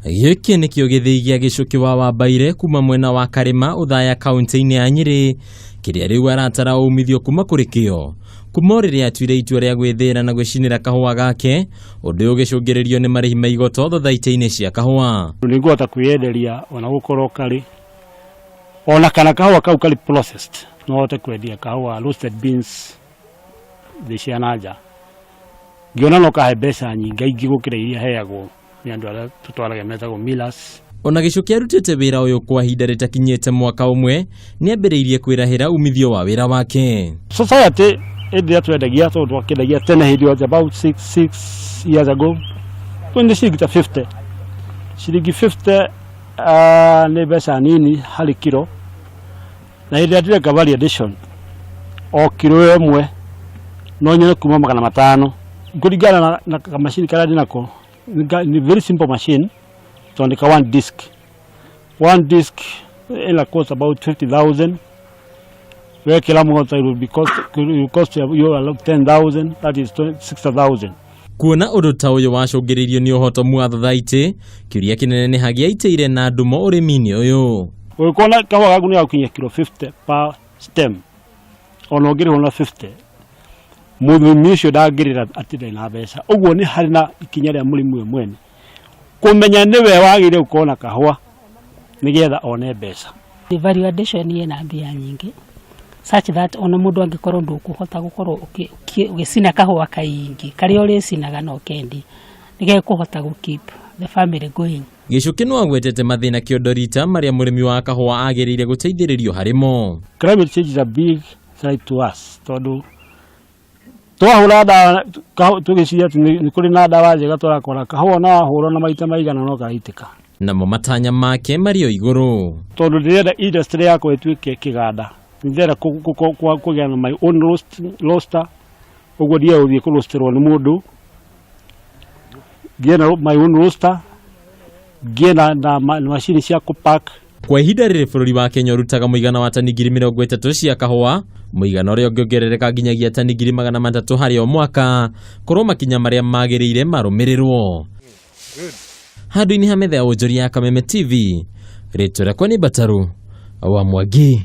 Gĩkĩ nĩkĩo gĩthĩi gĩa Gĩcũkĩ wa Wambaire kuma mwena wa Karĩma Ũthaya kaunti-inĩ ya Nyĩrĩ kĩrĩa rĩu aratara umithio kuma kũrĩ kĩo kuma o rĩrĩa atuire itua rĩa gwĩthĩra na gwĩcinĩra kahũa gake ũndũ ũyũ ũgĩcũngĩrĩrio nĩ marĩhi ma igoto thothaitĩ-inĩ cia kahũa. Nĩ ngũhota kwĩyenderia ona gũkorwo karĩ ona kana kahũa kau karĩ processed no hote kwendia kahũa roasted beans thĩ cia na nja ngĩona no kahe mbeca nyingaingĩ gũkĩra iria heagwo nĩ andũ arĩa tũtwaraga metagwo millers. Ona Gĩcũkĩ arutĩte wĩra ũyũ kwa ihinda rĩtakinyĩte mwaka ũmwe nĩambĩrĩirie kwĩrahĩra umithio wa wĩra wake. Society hĩndĩ ĩrĩa twendagia tondũ twakĩendagia tene hĩndĩ ĩyo about 6 years ago nĩ ciringi ta 50, ciringi 50 nĩ mbeca nini harĩ kiro, na hĩndĩ ĩrĩa ndĩreka value addition o kiro ĩmwe no nyone kuma 500 kũringana na kamacini karĩa ndĩnako. Nĩ very simple machine tondũ ka one disc, one disc ĩna cost about 50,000. Wekĩra mota it will be cost, it will cost you around 10,000, that is 60,000. Kuona ũndũ ta ũyũ wacũngĩrĩirio nĩ ũhotomu wa thothaitĩ, kĩũria kĩnene nĩ hagĩa itĩire na ndumo ũrĩmi-inĩ ũyũ. Ũngĩkorwo na kahũa gaku nĩ gagũkinyia kiro 50 per stem, ona ũngĩrĩhwo na 50, mũrĩmi ũcio ndangĩrĩra atĩ ndarĩ na mbeca. Ũguo nĩ harĩ na ikinya rĩa mũrĩmi we mwene kũmenya nĩwe wagĩrĩire gũkorwo na kahũa nĩgetha one mbeca. The value addition ĩna mbia nyingĩ such that ona mũndũ angĩkorwo ndũkũhota gũkorwo ũgĩcina kahũa kaingĩ karĩa ũrĩcinaga na ũkendi, nĩgekũhota gũ keep the family going. Gĩcũkĩ no agwetete mathĩna kĩondo rita marĩa mũrĩmi wa kahũa agĩrĩire gũteithĩrĩrio harĩ mo. Climate change is a big threat to us tondũ twahũra ndawa tũgĩciria atĩ nĩ kũrĩ na ndawa njega, tũrakora kahũa na wahũra na maita maigana no karaitĩka. Namo matanya make marĩ o igũrũ. Tondũ ndĩrenda industry yakwa ĩtuĩke kĩganda, ndĩrenda kũgĩa na my own roaster, ũguo ndiye gũthiĩ kũroasterwo nĩ mũndũ, ngĩe na my own roaster, ngĩe na macini cia kũpack. Kwa ihinda rĩrĩ bũrũri wa Kenya ũrutaga mũigana wa tani 30,000 cia kahũa, mũigana ũrĩa ũngĩongerereka nginyagia tani 300,000 harĩ o mwaka korwo makinya marĩa magĩrĩire marũmĩrĩrwo. Handũ-inĩ ha metha ya wonjoria ya Kameme TV, rĩtwa rĩakwa nĩ Mbataru wa Mwangi.